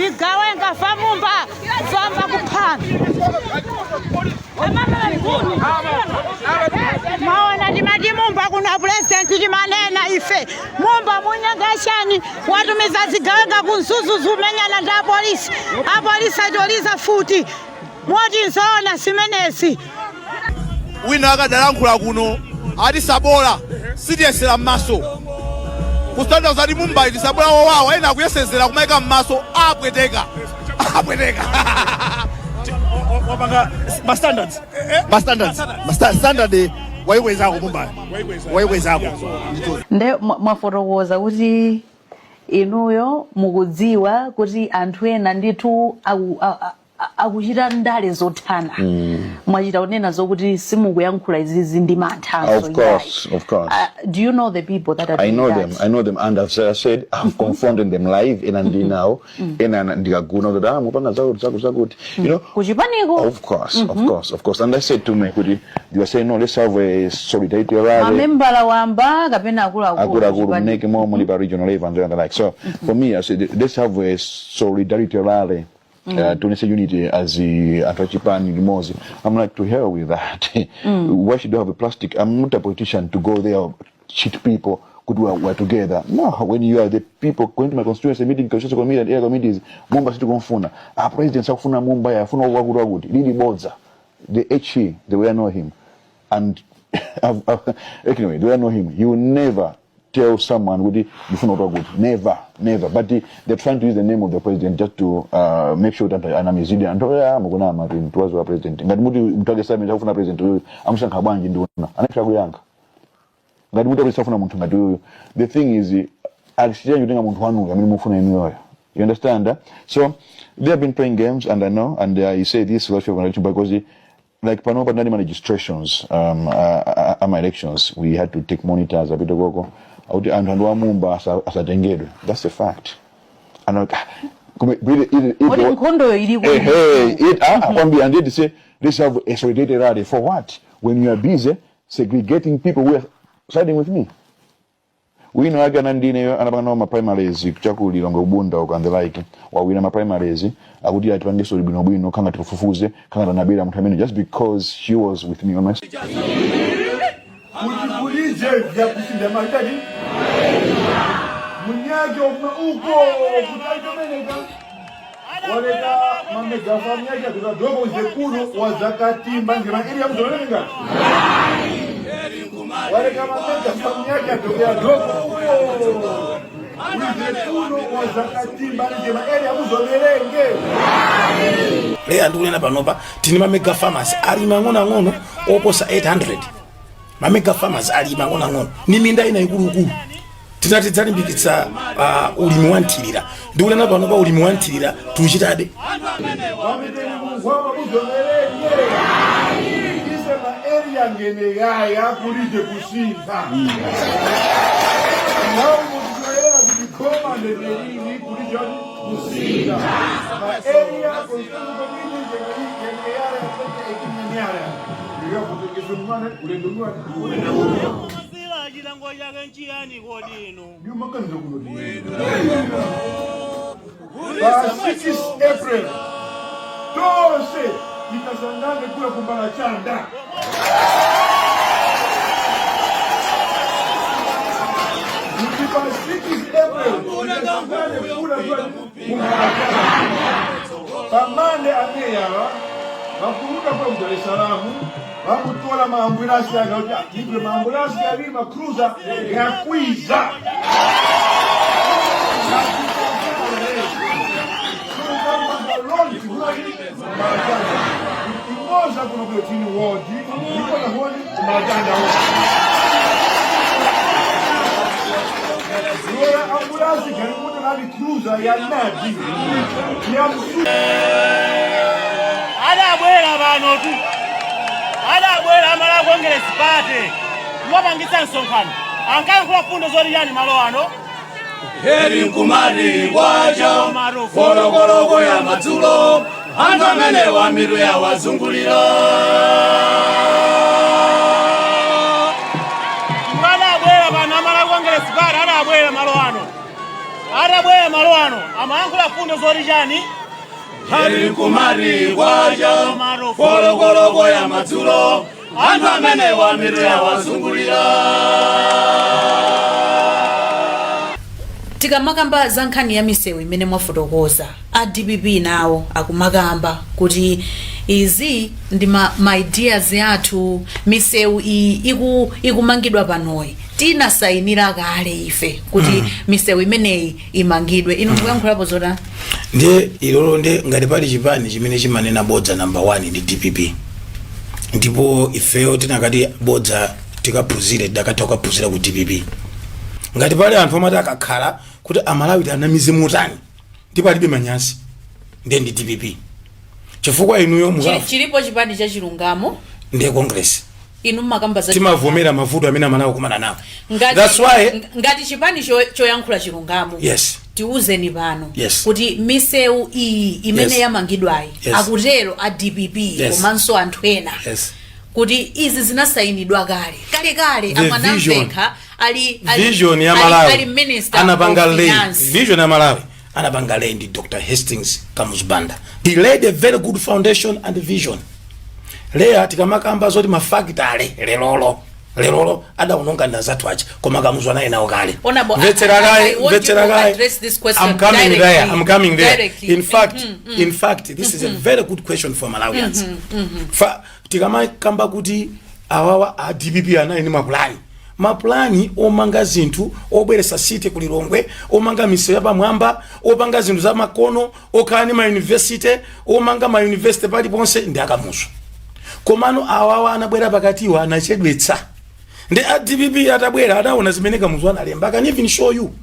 Vigawenga va Mumba vamba kuphana. Maona ndimati Mumba kuna president, timanena ife Mumba munyangashani watumiza zigawenga ku Mzuzu zumenyana ndi apolisi, apolisi atoliza futi moti nzoona zimenezi. Wina akadalankhula kuno ati sabola sitiyesera m'maso, kutanthauza ati Mumba iti sabola wowawa, ena akuyesezera kumayika m'maso, apweteka apweteka. Wapanga ma standards. Ma standards, standard wayikwezako Mumba, wayikwezako. Nde mwafotokoza kuti inuyo mukudziwa kuti anthu ena ndithu akuchita ndale zothana. Mwachita kunena zokuti simukuyankhula izizi ndi mantha. Of course, of course. Do you know the people that are I doing know that? them. I know them, and I've said, I said I've confronted them live in and now, in and ndikaguna kuti ah, mupanga zakuti zakuti zakuti, you know. Kuchipaniko. Of course, of course, of course. And I said to me, kuti they were saying, "No, let's have a solidarity rally." Mamembala wamba kapena akuluakulu? Akuluakulu. Kuchipani? Mneke mo muli pa regional level and the like. So for me, I said, let's have a solidarity rally. To say unity as the anthu achipani limodzi. I'm like, to hell with that. Why should you have a plastic? I'm not a politician to go there, cheat people, good we're together. No, when you are the people going to my constituency meeting, constituency committee and area committees, Mumba sitikumfuna. Our president sakufuna Mumba, afuna wakuti wakuti. Lili bodza. The HE, the way I know him, and anyway, the way I know him, he will never tell someone kuti ndifuna kuti wakuti. Never, never. But they're trying to use the name of the president just to make sure that anamizidi anthu ya mukunama ati mtuwazi wa president. Ngati muti mtu sami akufuna president uyu, amusankha bwanji? Ndiona anapita kuyankha ngati muti akusafuna munthu ngati uyu. The thing is, exchange kutenga munthu wanuyo amene mufuna inuyoyo, you understand, eh? So they have been playing games, and I know, and I say this without fear of contradiction, because like pano panali ma registrations, ama elections, we had to take monitors apite koko akuti anthu wa Mumba asatengedwe. That's a fact. And I'm like, ah, Kodi nkhondoyo ili Hey, hey, it, ah, kwambiri. And they say, let's have a solidarity rally. For what? When you are busy segregating people who are siding with me. Wina wake anandineyo anapanga nawo ma primaries chaku Lilongwe, Bunda uko and the like, wawina ma primaries, akuti atipangeso bwinobwino, khanga tifufuze khanga tanabera munthu amene just because she was with me on my kuti kulije vyakusinda matati munyake uko kuti aitomeneka waleka ma mega farm yake atukadobo zekulu wazakatimba ngema iri yamuzomeneka waleka ma mega farm yake atukadobo uko uzekulu wazakatimba ngema iri yamuzomerenge. Leya, ndikunena panopa tini ma mega farmers alimi ang'onoang'ono oposa 800. Ma mega farmers, alimi ang'onoang'ono ni minda ina ikuluikulu. Tinati tidzalimbikitsa ulimi wa nthirira. Ndikunena panopa ulimi wa nthirira tuchitabe. Wamiteni munkhwapa muzomerenge ise ma area ngene yaya kulije kusintha nawo mutikuelewa kuti goma ndenelini kulije kusintha ma area constituency committee ngene yaya 2018 ngene yaya ndikakutengeso mwana ulendo mwana. Chilango chake nchiyani kodi inu? Ndiyo maganizo kuno pa 6 April tonse tikasangane kula kumbala chanda kuti pa 6 April tikasangane kula kumbala chanda pamande ameyawa vakuluka kwa Dar es Salaam vakutola maambulasi ake kuti nigwe maambulasi yaviri ma cruiser yakwiza. Launch imoza kuno kuyotini wodi ikoza kuoni kumalachanda Lora ambulasi galikuti nali cruiser ya nadi ya msu. Adabwera pano tu, adabwera a Malawi Congress Party kuwapangitsa msonkhano, ankayankhula fundo zoti yani malo ano. Heri nkumati kwacha folokoloko ya madzulo, anthu amenewa mitu yawazungulira. Adabwera pano a Malawi Congress Party, adabwera malo ano. Atabwera malo ano amayankhula fundo zoti chani? Heri nkumati kwacha, folokoloko ya madzulo, anthu amenewa mitu yawazungulira. Tikamakamba za nkhani ya misewu imene mwafotokoza, a DPP nawo akumakamba kuti izi ndi ma ideas athu, misewu iyi ikumangidwa panoyi tinasayinira kale ife kuti misewu imeneyi imangidwe. Inu mukuyankhulapo zotani? Ndiye ilolo ndi ngati pali chipani chimene chimanena bodza, number 1 ndi DPP. Ndipo ifeyo tinakati bodza tikaphunzire, tidakatha kukaphunzira ku DPP. Ngati pali anthu amati akakhala kuti Amalawi tianamize motani ndipo alibe manyazi, ndiye ndi DPP, chifukwa inuyo Chilipo chipani cha chilungamo. Ndiye Congress. Inu mmakamba za Timavomera mavuto amene Amalawi akumana nawo. That's why Ngati chipani choyankhula chilungamo, tiuzeni pano kuti misewu iyi imene yamangidwayi, akutero a DPP komanso anthu ena kuti izi zinasayinidwa kale kale kale. The A Mwanamvekha ali vision ya Malawi ali minister anapanga of lay finance. Vision ya Malawi anapanga lay ndi Dr Hastings Kamuzu Banda. He laid a very good foundation and vision. Leya, tikamakamba zoti mafakitale lerolo lerolo adaononga ndazathu aja, koma Kamuzu anali nawo kale. Honorable, Mvetsera I kaye, want you mvetsera to kaye. address this question I'm coming directly. there, I'm coming there. Directly. In fact, this is a very good question for Malawians. Fa tikamakamba kuti awawa a DPP anali ndi mapulani, mapulani omanga zinthu, obweresa city ku Lilongwe, omanga misewu yapamwamba, opanga zinthu za makono, okhala ndi mayunivesite, omanga mayunivesite paliponse, ndi aKamuzu. Komano awawa anabwera pakatiwa, anachedwetsa. Ndi a DPP atabwera adaona zimene Kamuzu analemba. I can even show you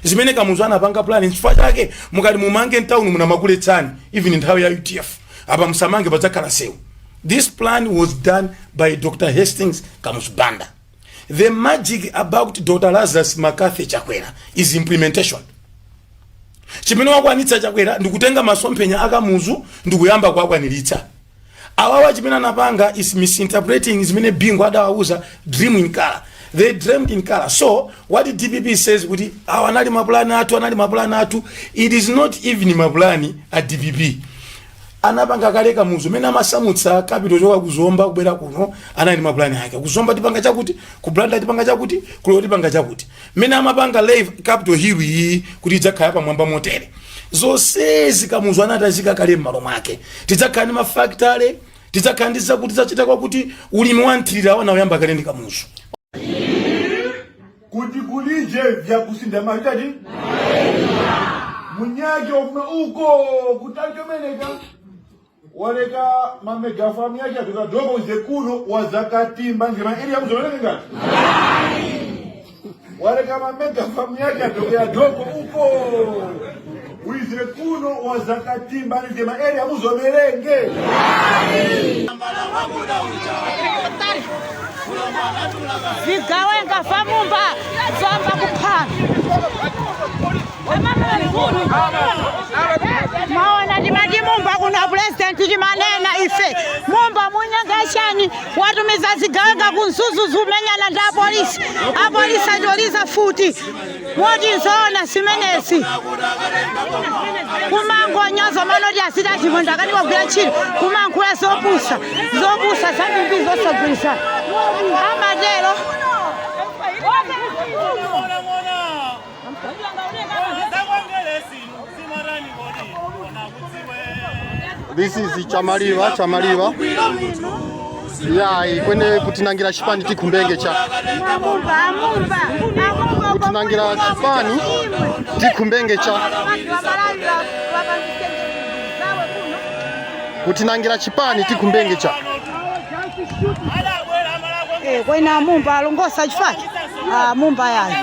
zimene Kamuzu anapanga plan. Chifukwa chake mukati mumange mtawuni munamakuletsani, even nthawi ya UTF, apa musamange, padzakhala sewu. This plan was done by Dr Hastings Kamuzu Banda. The magic about Dr Lazarus McCarthy Chakwera is implementation. Chimene wakwanitsa Chakwera ndikutenga masomphenya aKamuzu ndikuyamba kuakwaniritsa. Awawa chimene anapanga is misinterpreting zimene Bingu adawauza, dream in color. They dreamed in color. So what DPP says kuti awa anali mapulani athu, anali mapulani athu, it is not even mapulani a DPP. Anapanga kale Kamuzu. Mene amasamutsa capital choka kuZomba kubwera kuno, anali ndi mapulani ake. KuZomba tipanga chakuti, ku Blantyre tipanga chakuti, kulo tipanga chakuti. Mene amapanga lay Capital Hill iyi kuti idzakhala pamwamba motere, zonsezi Kamuzu anatazika kale m'malo mwake. Tidzakhala ndi mafactory, tidzakhala ndi zakuti, tidzachita kwakuti. Ulimi wa nthirira wanayamba kale ndi Kamuzu. Kuti kulije vyakusinda maitati munyake wafuna uko kutantomeneka waleka mamega farm yake atukadoka uze kuno wazakatimba njema ili yamuzomeneke ngati waleka mamega farm yake atokea doko uko uizire kuno wazakatimba njema ili yamuzomerenge. Vigawenga vamumba zvamba kuphana. Maona, ndimati Mumba kuno purezidenti timanena ife Mumba munyengeshani watumiza zigawenga kuMzuzu zumenyana ndi apolisi, apolisi atoliza futi. Moti nzoona zimenezi kumangonyoza manoti asita chimwendo akanika kugwira ntchito, kumankhula zopusa zopusa zambiri zosagwirizana amatero. This is Chamaliva, Chamaliva. Yeah, kwene kutinangira chipani tikumbenge cha. Kutinangira chipani tikumbenge cha. Kutinangira chipani tikumbenge cha. Kwena Mumba alongosa chifaki. Ah, Mumba yayo.